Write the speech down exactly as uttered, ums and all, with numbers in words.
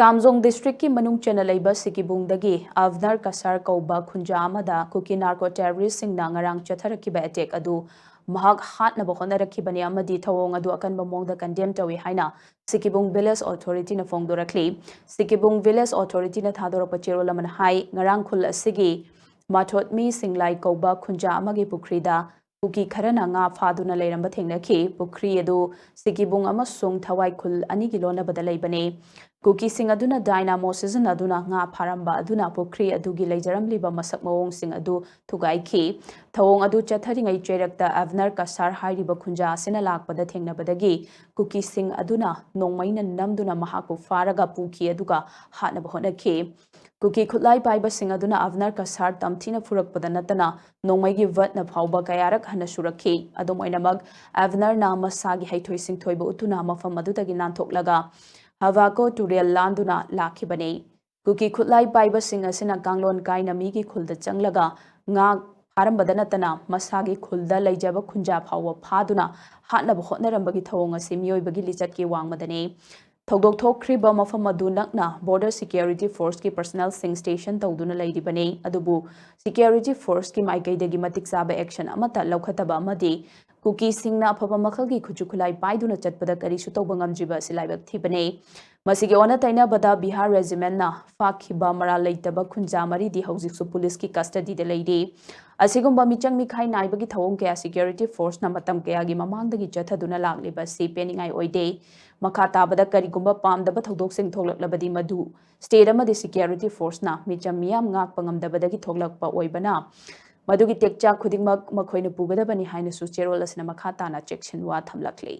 ꯀꯥꯝꯖꯣꯡ ꯗꯤꯁꯇ꯭ꯔꯤꯛꯀꯤ ꯃꯅꯨꯡ ꯆꯟꯅ ꯂꯩꯕ ꯁꯤꯀꯤꯕꯨꯡꯗꯒꯤ ꯑꯕꯅꯔ ꯀꯁꯥꯔ ꯀꯧꯕ ꯈꯨꯟꯖꯥ ꯑꯃꯗ ꯀꯨꯀꯤ ꯅꯥꯔꯀꯣ ꯇꯦꯔꯣꯔꯤꯁꯁꯤꯡꯅ ꯉꯔꯥꯡ ꯆꯠꯊꯔꯛꯈꯤꯕ ꯑꯦꯇꯦꯛ ꯑꯗꯨ ꯃꯍꯥꯛ ꯍꯥꯠꯅꯕ ꯍꯣꯠꯅꯔꯛꯈꯤꯕꯅꯤ ꯑꯃꯗꯤ ꯊꯧꯑꯣꯡ ꯑꯗꯨ ꯑꯀꯟꯕ ꯃꯑꯣꯡꯗ ꯀꯟꯗꯦꯝ ꯇꯧꯏ ꯍꯥꯏꯅ ꯁꯤꯀꯤꯕꯨꯡ ꯚꯤꯂꯦꯖ ꯑꯣꯊꯣꯔꯤꯇꯤꯅ ꯐꯣꯡꯗꯣꯔꯛꯂꯤ꯫ ꯁꯤꯀꯤꯕꯨꯡ ꯚꯤꯂꯦꯖ ꯑꯣꯊꯣꯔꯤꯇꯤꯅ ꯊꯥꯗꯣꯔꯛꯄ ꯆꯦꯔꯣꯜ ꯑꯃꯅ ꯍꯥꯏ, ꯉꯔꯥꯡ ꯈꯨꯜ ꯑꯁꯤꯒꯤ ꯃꯥꯊꯣꯠꯃꯤ ꯁꯤꯡꯂꯥꯏ ꯀꯧꯕ ꯈꯨꯟꯖꯥ ꯑꯃꯒꯤ ꯄꯨꯈ꯭ꯔꯤꯗ ꯀꯨꯀꯤ ꯈꯔꯅ ꯉꯥ ꯐꯥꯗꯨꯅ ꯂꯩꯔꯝꯕ ꯊꯦꯡꯅꯈꯤ꯫ ꯄꯨꯈ꯭ꯔꯤ ꯑꯗꯨ ꯁꯤꯀꯤꯕꯨꯡ ꯑꯃꯁꯨꯡ ꯊꯋꯥꯏ ꯈꯨꯜ ꯑꯅꯤꯒꯤ ꯂꯣꯟꯅꯕꯗ ꯂꯩꯕꯅꯤ꯫ ꯀꯨꯀꯤꯁꯤꯡ ꯑꯗꯨꯅ ꯗꯥꯏꯅꯥꯃꯣ ꯁꯤꯖꯤꯟꯅꯗꯨꯅ ꯉꯥ ꯐꯥꯔꯝꯕ ꯑꯗꯨꯅ ꯄꯨꯈ꯭ꯔꯤ ꯑꯗꯨꯒꯤ ꯂꯩꯖꯔꯝꯂꯤꯕ ꯃꯁꯛ ꯃꯑꯣꯡꯁꯤꯡ ꯑꯗꯨ ꯊꯨꯒꯥꯏꯈꯤ꯫ ꯊꯧꯑꯣꯡ ꯑꯗꯨ ꯆꯠꯊꯔꯤꯉꯩ ꯆꯩꯔꯛꯇ ꯑꯕꯅꯔ ꯀꯁꯥꯔ ꯍꯥꯏꯔꯤꯕ ꯈꯨꯟꯖꯥ ꯑꯁꯤꯅ ꯂꯥꯛꯄꯗ ꯊꯦꯡꯅꯕꯗꯒꯤ ꯀꯨꯀꯤꯁꯤꯡ ꯑꯗꯨꯅ ꯅꯣꯡꯃꯩꯅ ꯅꯝꯗꯨꯅ ꯃꯍꯥꯛꯄꯨ ꯐꯥꯔꯒ ꯄꯨꯈꯤ ꯑꯗꯨꯒ ꯍꯥꯠꯅꯕ ꯍꯣꯠꯅꯈꯤ꯫ ꯀꯨꯀꯤ ꯈꯨꯠꯂꯥꯏ ꯄꯥꯏꯕꯁꯤꯡ ꯑꯗꯨꯅ ꯑꯕꯅꯔ ꯀꯁꯥꯔ ꯇꯝꯊꯤꯅ ꯐꯨꯔꯛꯄꯗ ꯅꯠꯇꯅ ꯅꯣꯡꯃꯩꯒꯤ ꯕꯠꯅ ꯐꯥꯎꯕ ꯀꯌꯥꯔꯛ ꯍꯟꯅ ꯁꯨꯔꯛꯈꯤ꯫ ꯑꯗꯨꯝ ꯑꯣꯏꯅꯃꯛ, ꯑꯕꯅꯔꯅ ꯃꯁꯥꯒꯤ ꯍꯩꯊꯣꯏ ꯁꯤꯡꯊꯣꯏꯕ ꯎꯠꯇꯨꯅ ꯃꯐꯝ ꯑꯗꯨꯗꯒꯤ ꯅꯥꯟꯊꯣꯛꯂꯒ ꯍꯕꯥꯀꯣ ꯇꯨꯔꯦꯜ ꯂꯥꯟꯗꯨꯅ ꯂꯥꯛꯈꯤꯕꯅꯤ꯫ ꯀꯨꯀꯤ ꯈꯨꯠꯂꯥꯏ ꯄꯥꯏꯕꯁꯤꯡ ꯑꯁꯤꯅ ꯀꯥꯡꯂꯣꯟ ꯀꯥꯏꯅ ꯃꯤꯒꯤ ꯈꯨꯜꯗ ꯆꯪꯂꯒ ꯉꯥ ꯐꯥꯔꯝꯕꯗ ꯅꯠꯇꯅ ꯃꯁꯥꯒꯤ ꯈꯨꯜꯗ ꯂꯩꯖꯕ ꯈꯨꯟꯖꯥ ꯐꯥꯎꯕ ꯐꯥꯗꯨꯅ ꯍꯥꯠꯅꯕ ꯍꯣꯠꯅꯔꯝꯕꯒꯤ ꯊꯧꯑꯣꯡ ꯑꯁꯤ ꯃꯤꯑꯣꯏꯕꯒꯤ ꯂꯤꯆꯠꯀꯤ ꯋꯥꯡꯃꯗꯅꯤ꯫ ꯊꯧꯗꯣꯛ ꯊꯣꯛꯈ꯭ꯔꯤꯕ ꯃꯐꯝ ꯑꯗꯨ ꯅꯛꯅ ꯕꯣꯔꯗꯔ ꯁꯤꯀ꯭ꯌꯨꯔꯤꯇꯤ ꯐꯣꯔꯁꯀꯤ ꯄꯔꯁꯅꯦꯜꯁꯤꯡ ꯁ꯭ꯇꯦꯁꯟ ꯇꯧꯗꯨꯅ ꯂꯩꯔꯤꯕꯅꯤ꯫ ꯑꯗꯨꯕꯨ ꯁꯤꯀ꯭ꯌꯨꯔꯤꯇꯤ ꯐꯣꯔꯁꯀꯤ ꯃꯥꯏꯀꯩꯗꯒꯤ ꯃꯇꯤꯛ ꯆꯥꯕ ꯑꯦꯛꯁꯟ ꯑꯃꯠꯇ ꯂꯧꯈꯠꯇꯕ ꯑꯃꯗꯤ ꯀꯨꯀꯤꯁꯤꯡꯅ ꯑꯐꯕ ꯃꯈꯜꯒꯤ ꯈꯨꯠꯁꯨ ꯈꯨꯠꯂꯥꯏ ꯄꯥꯏꯗꯨꯅ ꯆꯠꯄꯗ ꯀꯔꯤꯁꯨ ꯇꯧꯕ ꯉꯝꯗ꯭ꯔꯤꯕ ꯑꯁꯤ ꯂꯥꯏꯕꯛ ꯊꯤꯕꯅꯤ꯫ ꯃꯁꯤꯒꯤ ꯑꯣꯟꯅ ꯇꯩꯅꯕꯗ ꯕꯤꯍꯥꯔ ꯔꯦꯖꯤꯃꯦꯟꯅ ꯐꯥꯈꯤꯕ ꯃꯔꯥꯜ ꯂꯩꯇꯕ ꯈꯨꯟꯖꯥ ꯃꯔꯤꯗꯤ ꯍꯧꯖꯤꯛꯁꯨ ꯄꯨꯂꯤꯁꯀꯤ ꯀꯁꯇꯗꯤꯗ ꯂꯩꯔꯤ꯫ ꯑꯁꯤꯒꯨꯝꯕ ꯃꯤꯆꯪ ꯃꯤꯈꯥꯏ ꯅꯥꯏꯕꯒꯤ ꯊꯧꯑꯣꯡ ꯀꯌꯥ ꯁꯤꯀ꯭ꯌꯨꯔꯤꯇꯤ ꯐꯣꯔꯁꯅ ꯃꯇꯝ ꯀꯌꯥꯒꯤ ꯃꯃꯥꯡꯗꯒꯤ ꯆꯠꯊꯗꯨꯅ ꯂꯥꯛꯂꯤꯕ ꯑꯁꯤ ꯄꯦꯟꯅꯤꯡꯉꯥꯏ ꯑꯣꯏꯗꯦ꯫ ꯃꯈꯥ ꯇꯥꯕꯗ ꯀꯔꯤꯒꯨꯝꯕ ꯄꯥꯝꯗꯕ ꯊꯧꯗꯣꯛꯁꯤꯡ ꯊꯣꯛꯂꯛꯂꯕꯗꯤ ꯃꯗꯨ ꯁ꯭ꯇꯦꯠ ꯑꯃꯗꯤ ꯁꯤꯀ꯭ꯌꯨꯔꯤꯇꯤ ꯐꯣꯔꯁꯅ ꯃꯤꯆꯝ ꯃꯤꯌꯥꯝ ꯉꯥꯛꯄ ꯉꯝꯗꯕꯗꯒꯤ ꯊꯣꯛꯂꯛꯄ ꯑꯣꯏꯕꯅ ꯃꯗꯨꯒꯤ ꯇꯦꯛꯆꯥꯛ ꯈꯨꯗꯤꯡꯃꯛ ꯃꯈꯣꯏꯅ ꯄꯨꯒꯗꯕꯅꯤ ꯍꯥꯏꯅꯁꯨ ꯆꯦꯔꯣꯜ ꯑꯁꯤꯅ ꯃꯈꯥ ꯇꯥꯅ ꯆꯦꯛꯁꯤꯟꯋꯥ ꯊꯝꯂꯛꯂꯤ꯫